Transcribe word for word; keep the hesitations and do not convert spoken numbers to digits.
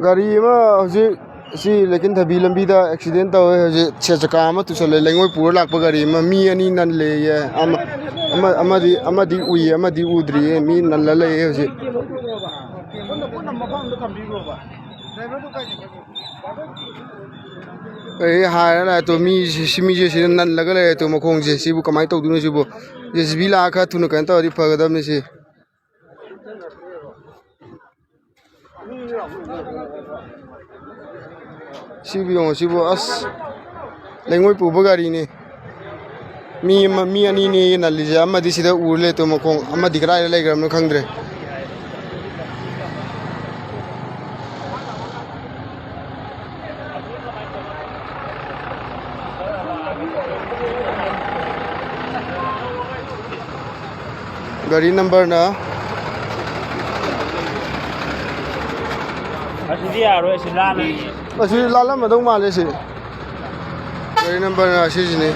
ꯒꯥꯔꯤ ꯑꯃ ꯍꯧꯖꯤꯛ ꯁꯤ ꯂꯩꯀꯤꯟꯊꯕꯤ ꯂꯝꯕꯤꯗ ꯑꯦꯛꯁꯤꯗꯦꯟ ꯇꯧꯋꯦ꯫ ꯍꯧꯖꯤꯛ ꯁꯦ ꯆꯀꯥ ꯑꯃ ꯇꯨꯁꯜꯂꯦ, ꯂꯩꯉꯣꯏ ꯄꯨꯔ ꯂꯥꯛꯄ ꯒꯥꯔꯤ ꯑꯃ, ꯃꯤ ꯑꯅꯤ ꯅꯜꯂꯦꯌꯦ꯫ ꯑꯃ, ꯑꯃ, ꯑꯃꯗꯤ, ꯑꯃꯗꯤ ꯎꯏ, ꯑꯃꯗꯤ ꯎꯗ꯭ꯔꯤꯌꯦ꯫ ꯃꯤ ꯅꯜꯂ ꯂꯩꯌꯦ ꯍꯧꯖꯤꯛ꯫ ꯑꯩ ꯍꯥꯏꯔ ꯂꯥꯛꯑꯦ ꯇꯣ, ꯃꯤ ꯁꯤ, ꯁꯤ ꯃꯤꯁꯦ ꯁꯤꯗ ꯅꯜꯂꯒ ꯂꯩꯔꯦ ꯇꯣ, ꯃꯈꯣꯡꯁꯦ꯫ ꯁꯤꯕꯨ ꯀꯃꯥꯏꯅ ꯇꯧꯗꯣꯏꯅꯣ ꯁꯤꯕꯨ? ꯖꯦ ꯁꯤ ꯕꯤ ꯂꯥꯛꯑꯒ ꯈꯔ ꯊꯨꯅ ꯀꯩꯅꯣ ꯇꯧꯔꯗꯤ ꯐꯒꯗꯕꯅꯤ ꯁꯤ꯫ ꯁꯤꯕꯨ ꯌꯦꯡꯉꯣ, ꯁꯤꯕꯨ ꯑꯁ, ꯂꯩꯉꯣꯏ ꯄꯨꯕ ꯒꯥꯔꯤꯅꯤ꯫ ꯃꯤ ꯑꯃ, ꯃꯤ ꯑꯅꯤꯅꯦ ꯅꯜꯂꯤꯁꯦ, ꯑꯃꯗꯤ ꯁꯤꯗ ꯎꯔ ꯂꯩꯇꯣ ꯃꯈꯣꯡ, ꯑꯃꯗꯤ ꯀꯗꯥꯏꯗ ꯂꯩꯈ꯭ꯔꯕꯅꯣ ꯈꯪꯗ꯭ꯔꯦ꯫ ꯒꯥꯔꯤ ꯅꯝꯕꯔꯅ ꯑꯁꯤꯗꯤ ꯌꯥꯔꯣꯏ, ꯑꯁꯤ ꯂꯥꯜꯂꯅꯤ꯫ ꯑꯁꯤ ꯂꯥꯜꯂꯝꯃꯗꯧ ꯃꯥꯜꯂꯦ ꯁꯤ꯫ ꯒꯥꯔꯤ ꯅꯝꯕꯔꯅ ꯑꯁꯤꯁꯤꯅꯤ꯫